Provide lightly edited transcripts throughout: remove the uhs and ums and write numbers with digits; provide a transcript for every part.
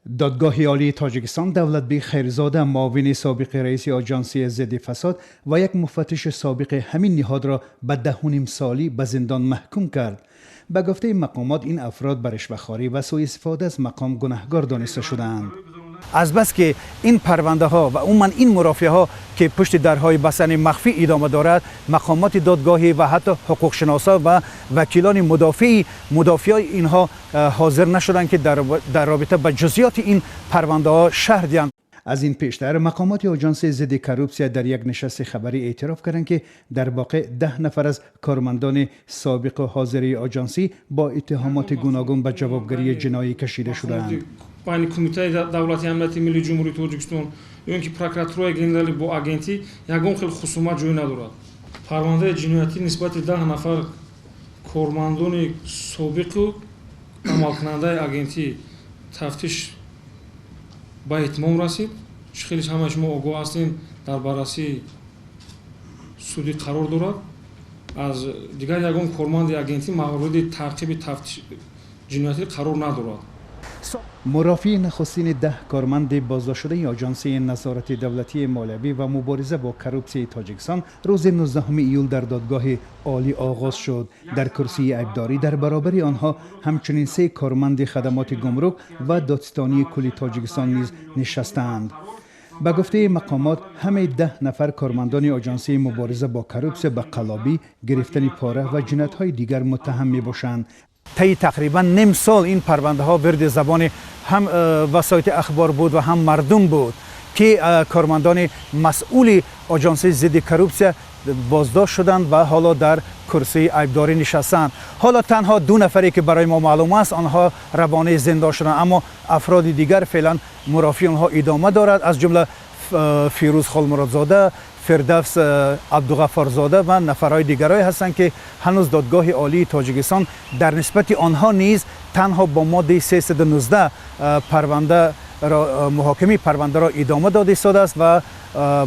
Додгоҳи Олии Тоҷикистон Давлатбек Хайрзода, муовини собиқи раиси Оҷансии зидди фасод, ва як муфаттиши собиқи ҳамин ниҳодро ба 10,5 солӣ ба зиндон маҳкум кард. Ба гуфтаи мақомот, ин афрод ба ришвахорӣ ва суистифода аз мақом гунаҳгор дониста шудаанд. Азбаски ин парвандаҳо ва умуман ин мурофиаҳо, ки пушти дарҳои бастани махфӣ идома дорад, мақомоти додгоҳӣ ва ҳатто ҳуқуқшиносо ва вакилони мудофиаи инҳо ҳозир нашуданд, ки дар робита ба ҷузъиёти ин парвандаҳо шарҳ диҳанд. Аз ин пештар мақомоти Оҷанси зидди коррупсия дар як нишасти хабарӣ эътироф карданд, ки дар воқеъ 10 нафар аз кормандони собиқу ҳозирии оҷансӣ бо иттиҳомоти гуногун ба ҷавобгарии ҷиноӣ кашида шудаанд. Байни Кумитаи давлати амнияти миллии Ҷумҳурии Тоҷикистон ё ин ки Прокуратураи генералӣ бо агентӣ ягон хел хусумат ҷой надорад. Парвандаи ҷиноятӣ нисбати 10 нафар кормандони собиқу амалкунандаи агентӣ тафтиш ба итмом расид. Хеле ҳамаи шумо огоҳ ҳастем, дар баррасии судӣ қарор дорад. Аз дигар ягон корманди агентӣ мавриди таъқиби тафтиш ҷиноятӣ қарор надорад. Мурофиаи нахустини 10 корманди боздоштшудаи Оҷансии назорати давлатии молиявӣ ва мубориза бо коррупсияи Тоҷикистон рӯзи 19 июл дар Додгоҳи Олӣ оғоз шуд. Дар курсии айбдорӣ дар баробари онҳо ҳамчунин се корманди хадамоти гумрук ва Додситонии кулли Тоҷикистон низ нишастаанд. Ба гуфтаи мақомот, ҳамаи 10 нафар кормандони Оҷансии мубориза бо коррупсия ба қаллобӣ, гирифтани пора ва ҷиноятҳои дигар муттаҳам мебошанд. Таи тақрибан ним сол ин парвандаҳо вирди забони ҳам васоити ахбор буд ва ҳам мардум буд, ки кормандони масъули Оҷонсии зидди коррупсия боздошт шуданд ва ҳоло дар курсии айбдорӣ нишастанд. Ҳоло танҳо ду нафаре, ки барои мо маълум аст, онҳо равонаи зиндон шуданд, аммо афроди дигар феълан мурофиаи онҳо идома дорад, аз ҷумла Фирӯз Холмуродзода, Фирдавс Абдуғаффорзода ва нафарҳои дигарое ҳастанд, ки ҳанӯз Додгоҳи Олии Тоҷикистон дар нисбати онҳо низ танҳо бо моддаи 319 парвандаро, муҳокимаи парвандаро идома дода истодааст ва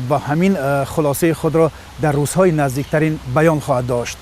ба ҳамин хулосаи худро дар рӯзҳои наздиктарин баён хоҳад дошт.